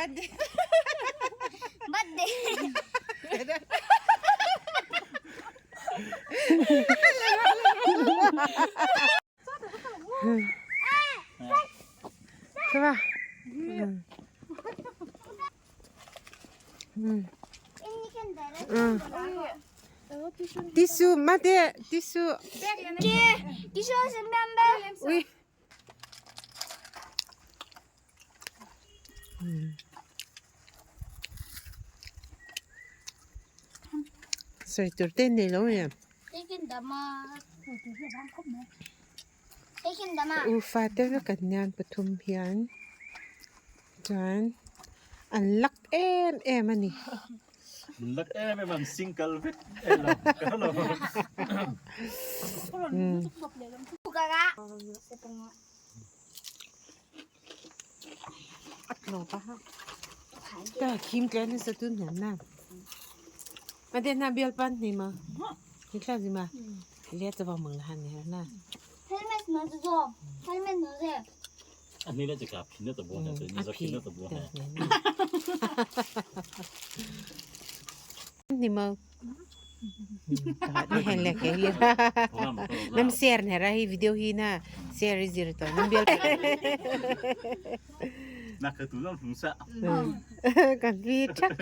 Birthday. Birthday. Tissue mate tissue. Ui. Sawi tur te nei lo em? U fate vek an nian pathum hian chuan an lak em em a ni. An lak em em an single vek elo ka lo. A tlawp a ha. Ka khim tle nasa tun hian na. Mate na bial pan ni ma. Ni thla zi ma. Le ta ba mang han ni na. Helmet na zo. Helmet na ze. Ani le ka phin na ta bo ha ni za phin na ta bo ha. Ni ma. Ni hen le ke hi. Nam share ne ra hi video hi na share zir to nam bial. Na ka tu nam hung sa. Kan vi thak.